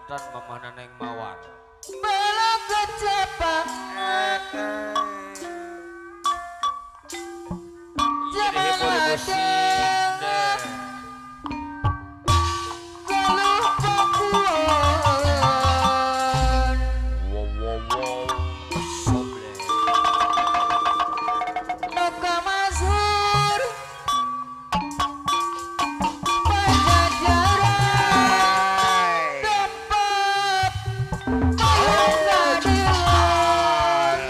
Punten Mamah Neneng Mawar. Belok kecepangan. Zaman ada. Galuh Pakuan. Wow wow wow. Soble. Noka Mazhur. Pajajaran. Tempat payung keadilan.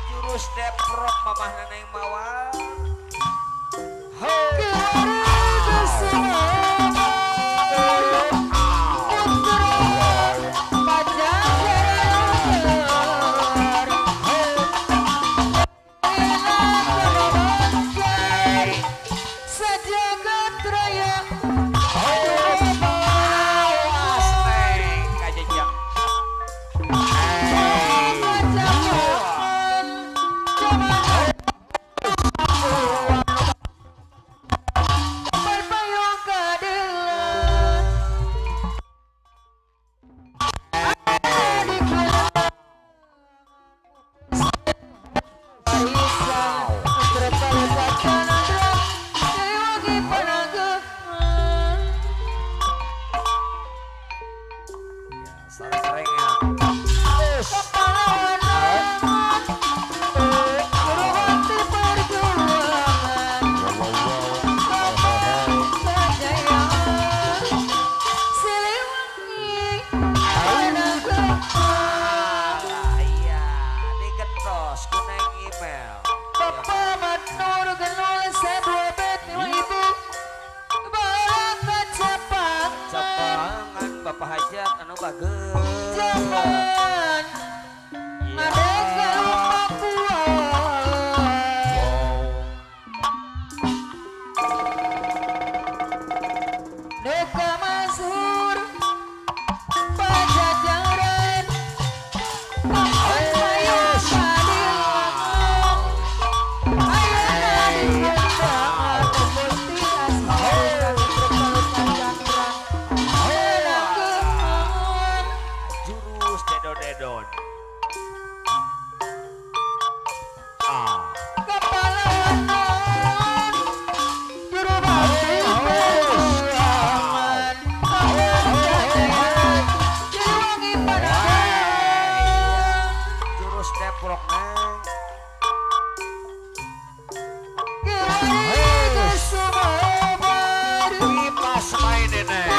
Jurus deprok Mamah Neneng Mawar. Awas neng kajejak. Iya, digentos ku Neng Email. Bapak Manur Genul Sebobet Ibu Balak Cepangan. Cepangan Bapak Hajat anu bagus. Jaman Madega Papua. Deka Mazhur Pajajaran. Jurus dedon-dedon. Jurus deprok neng. Kipas main neng.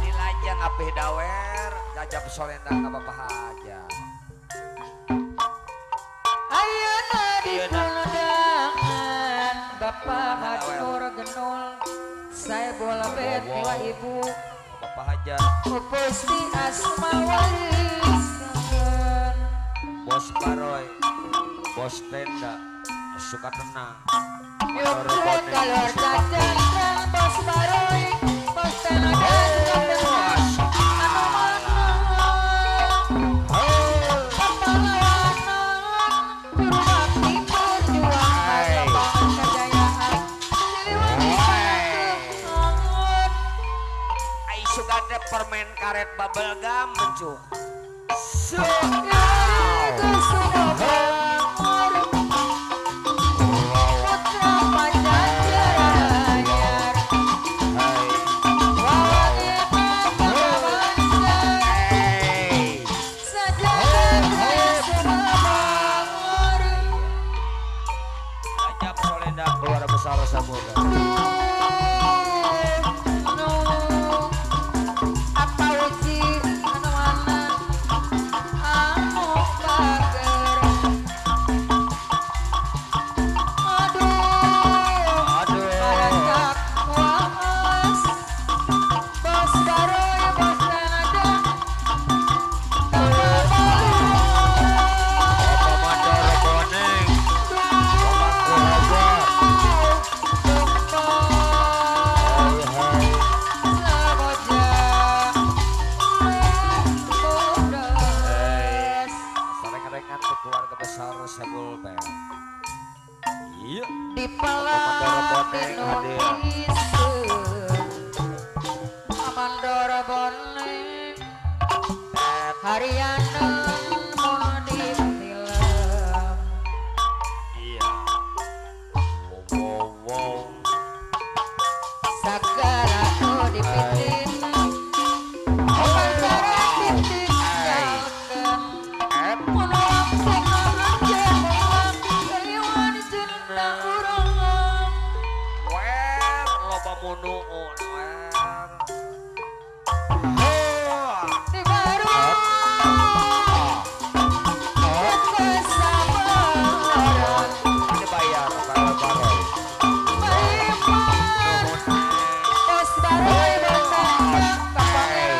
Dilajang apih dawer jajab solendang ka Bapak Hajat. Ayeuna di kondangan Bapak Manur Genul saya bola bet wa ibu Bapak Hajat Pusti Asma Warisan. Bos Baroy, Bos Tenda, suka tenang. Yuk kalor cacantrang Bos Baroy, Bos Tenda suka tenang. Permen karet bubble gum mencuk. Rajab Solenda keluarga besar Saboga. Iya. Di palak Amandor Boneng hariana mun ditilem. Iya. Wow wow. Sagala nu dipitin pancara ditinggalkeun. Mun langsung aja kayuan cinta urang. Wer loba munuun wer. Di baru kesabaran Dibayar baroy. beriman bos baroy bantah kapangan.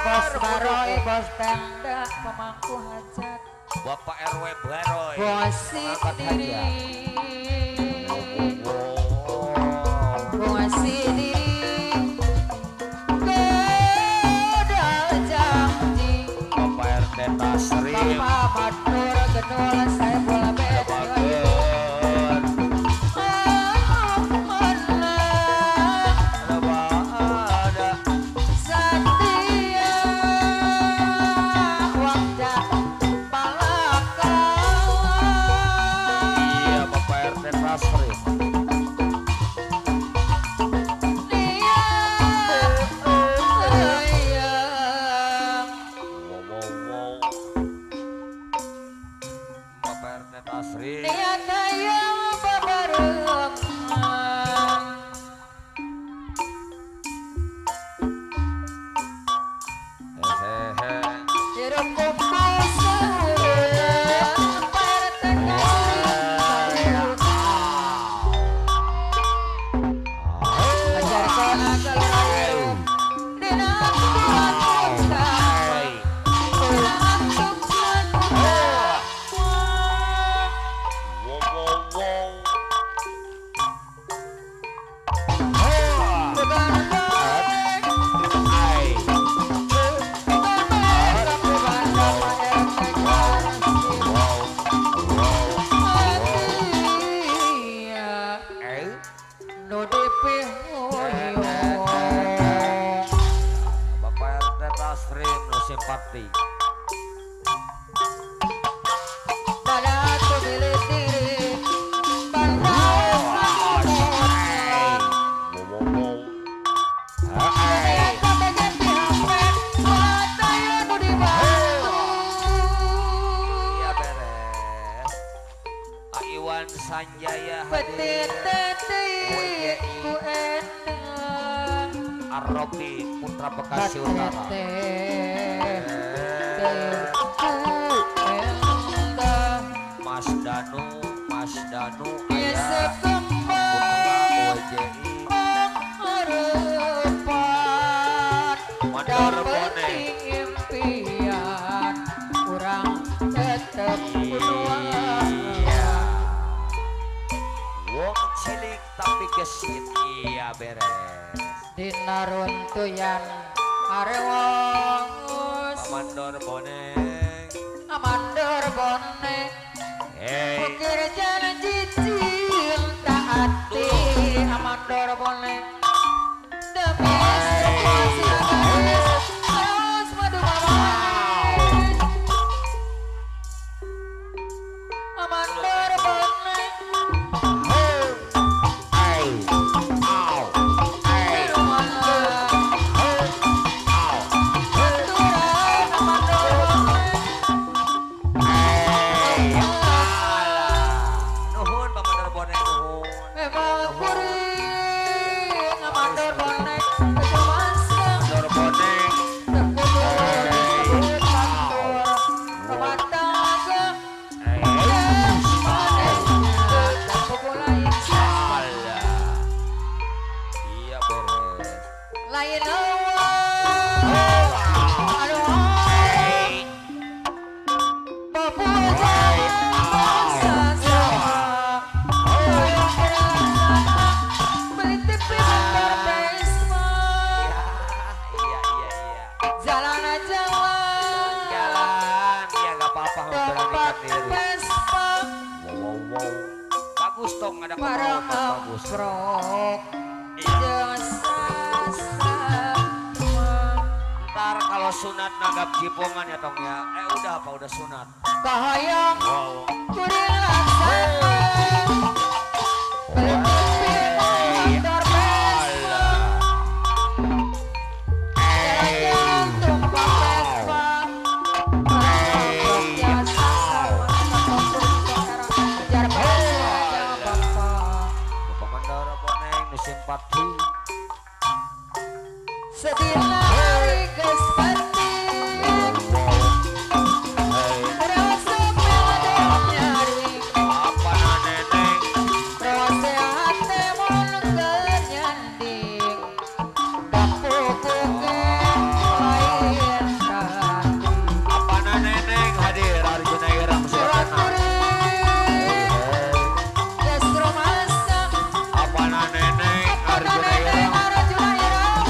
Bos baroy, bos tenda, pemangku hajat, Bapak RW Baroy. bosi Mengangkat diri, hajat. bosi diri, gedal janji, Bapak RT Tasrim. Bapak Madur gedul saya bola bed, Bager. Ada Setia waktu palaka. Iya Bapak RT Tasrim. Wow wow wow. Bapak RT Tasrim. Hehehe. Wow wow wow. Ai. Wow wow. Eh. Bapak RT Tasrim nu simpati. Wow wow wow. Ai. Iya beres. Iwan Sanjaya hadir. Arobi Putra Bekasi Utara. Mas Danu, Mas Danu ayah Putra WJI Mandor Boneng. Impian urang tetep Iya. Wong cilik tapi gesit. Iya beres. Dina runtuyan arewos Mandor Boneng. Amandor Boneng Hey. ukir janji cinta hati Amandor Boneng demi semua garis harus madu manis Amandor Boneng Ai. Au. Ai. Au. Aturan Amandor Boneng. Ai. Alah. Nuhun Pak Mandor Boneng nuhun. Memang kuring Amandor Boneng kecumasang Mandor Boneng. tekudu disebut kantor rumah tangga Ai. manisnya tak Alah. Iya beres. lain awal aduh Ai. pepuja bangsa sama. Jeprok jeung sasama. Ntar kalau sunat nanggap jipongan ya tong ya. Udah apa udah sunat. Kahayang Wow. kuring laksana. Beli motor Vespa. Jalan tumpang Vespa. Rokoknya sasama. Kejar Vespa jeung bapak. Bapak Mandara boneng nu simpati. Sedina hari geus penting. Rasa nyari. Apa neneng? Rasa hate mun keur nyanding. Bapukuke lain tanding. Apa neneng hadir Arjuna Irang Surat Suratna. kuring geus rumasa. Apa neneng Apa Arjuna neneng Irang. Arjuna Irang.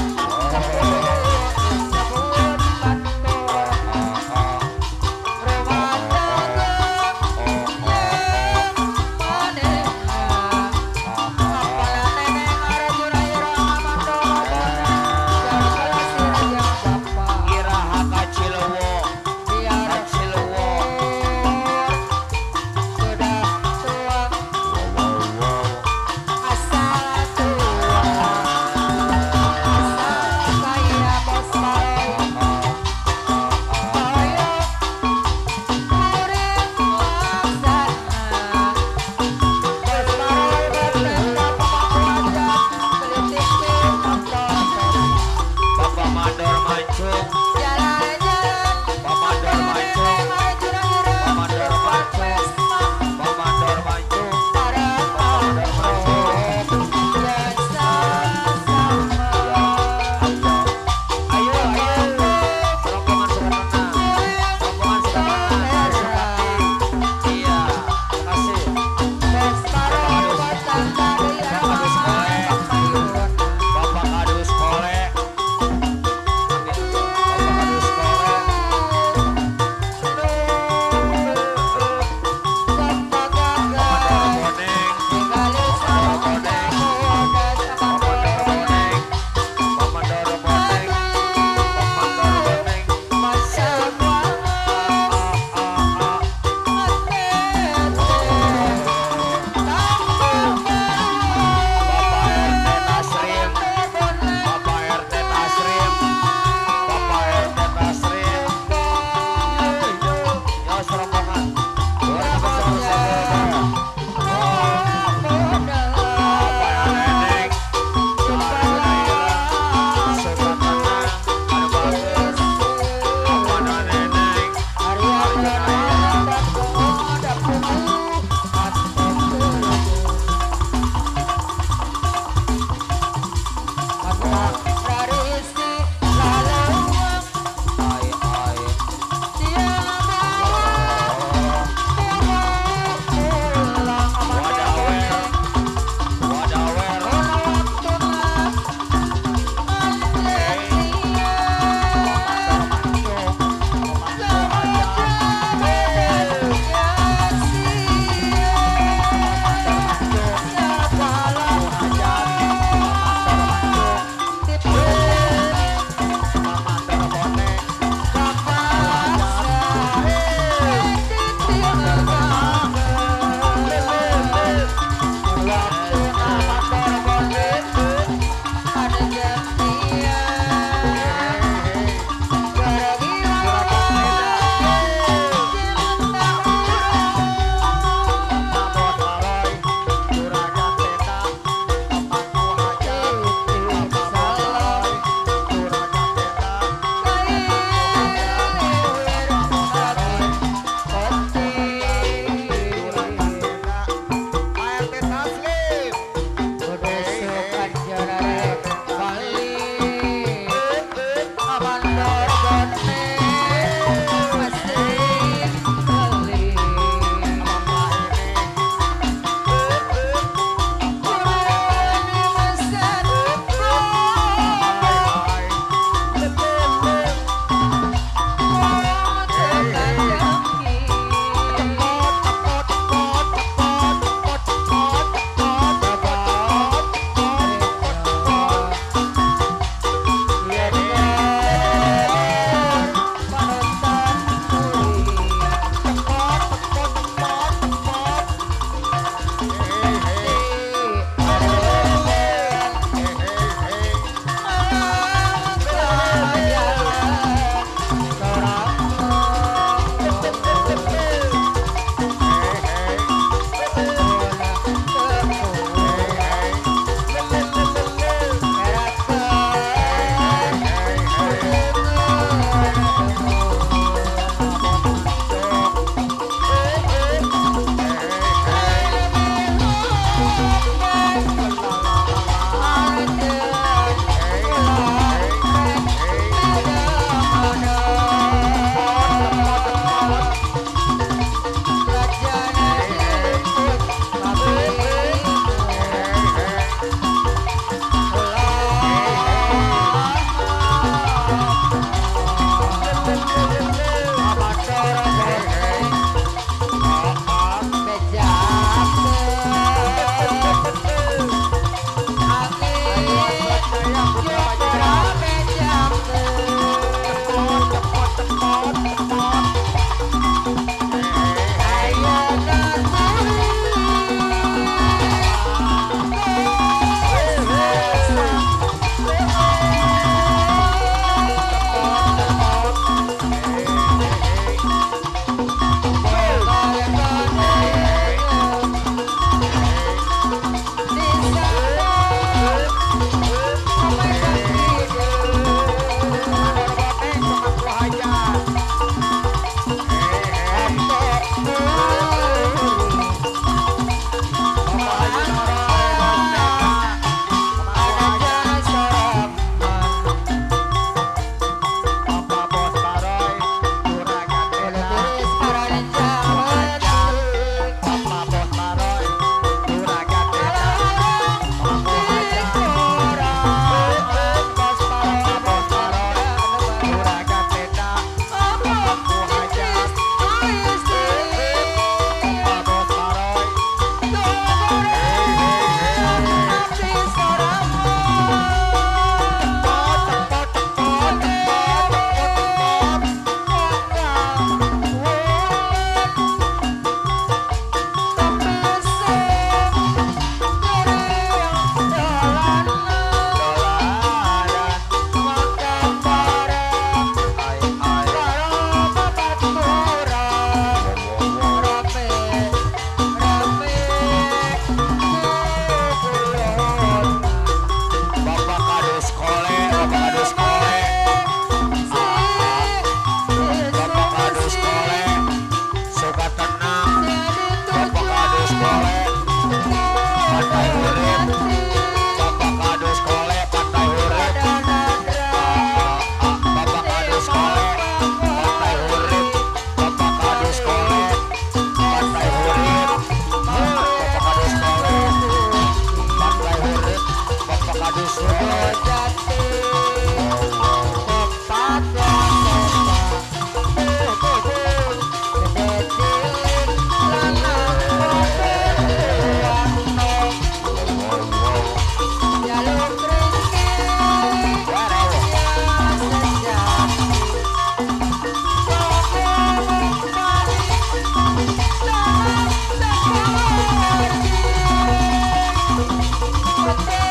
Putih.